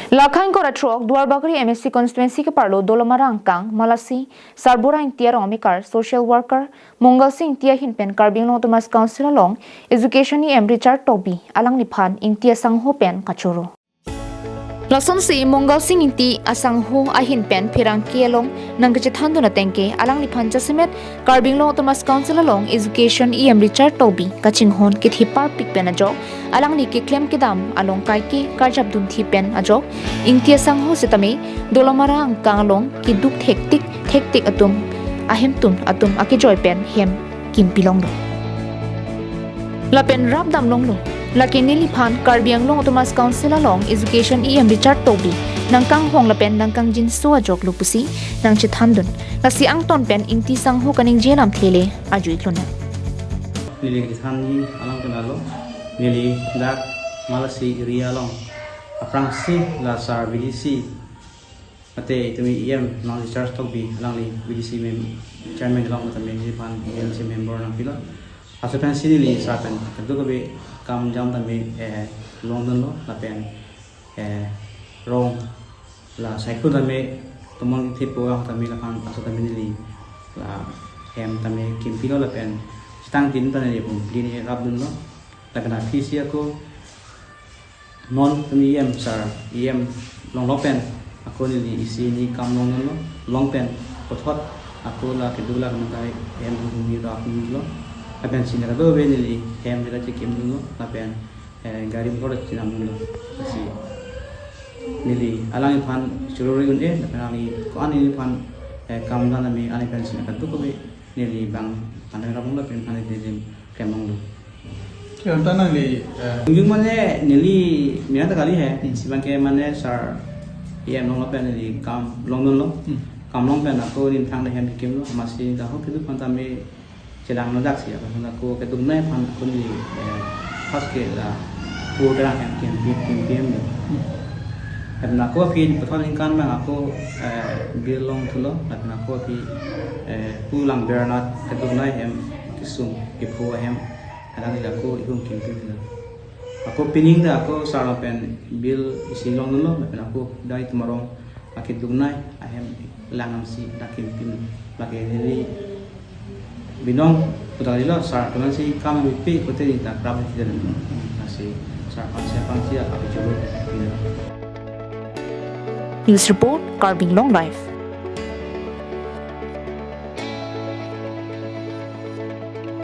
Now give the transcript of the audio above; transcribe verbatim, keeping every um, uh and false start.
Lakhang kora throk Duarbagori M A C constituency keparlo Dolamara angkang Malasi Sarbura Ingti arong amekar social worker Mongal Sing Ingti ahin pen Karbi Anglong Autonomous Council along Education E M Richard Tokbi alangliphan Ingti asangho pen kachoro. Lasonsi Mongal Sing Ingti asangho ahin pen pherangke along nangkachethandun ateng ke alangliphan jasemet Karbi Anglong Autonomous Council along Education E M Richard Tokbi kachinghon kethe parpik pen ajok alangli keklem kedam along kaike karjap dunthi pen ajok Ingti asangho setame Dolamara angkang along keduk thektik thektik atum ahemtun atum akejoi pen hem kimpilonglo. Lapen rap damlonglo. Lake neliphan Karbi Anglong Autonomous Council along Education E M Richard Tokbi nangkanghong lapen nangkangjinso ajoklo pusi nangchethandun. Lasi angton pen Ingti sangho kaningje lamthe le arju-ik lonang. Neli kethanji alang kenalo. Neli dak Malasi area along aphrangsi la sar V D C mate tumi E M nang Richard Tokbi alangli V D C mem-, chairman along tumi neliphan E M C member nangpilo. Laso pensi neli sar pen kadokave kam jam tame, eh, longdunlo lapen, eh, rong la cycle tame tomon thepo ang tame lapen laso tame neli la hem tame kimpilo lapen setang tin tame neli pum neli rapdunlo lapen aphisi ako non tumi E M sar, E M longlo pen ako neli isi ni kam longlo, long pen puthot ako la keduk la kementai hem humi ra humi lo. Lapen sini kadokave neli hem neli chekimlo, lapen, eh, gari motor chinamlo. Lasi neli alangliphan chorori un-e, lapen alangli ko-an neliphan, eh, kam dan tame alangli pen sini kadokave neli bang pandang ramung lapen pandang neli klemlonglo. Kaya ta nangli, eh, Tungjung mane neli mina ta kali he, Hmm. Sibang ke mane sar E M longlo pen neli kam longdunlo. Hmm. Kam long pen ako nin thang de hem kimlo, amatsi dak ho keduk aphan tame chelang no dak si, ako keduk nai aphan ako neli, eh, first ke la pu kerang hem kim, kim, kim, kimlo. Hmm. Lapen ako aphi puthot ningkan abang ako, eh, bill longthulo, lapen ako aphi, eh, pu lang bernat keduk nai hem kesung kepho hem. Alang neli ako ihum kimpilo. Ako pining ta ako sar lapen bill isi longlo, lapen ako dai tumarong akeduk nai ahem lang namsi dak kimpilo. Lake neli binong putar lo sar tunan si kam bipi kote ni ta krap ni tidak. Lasi sar aphansi aphansi ako choro. News report, Karbi Anglong Live.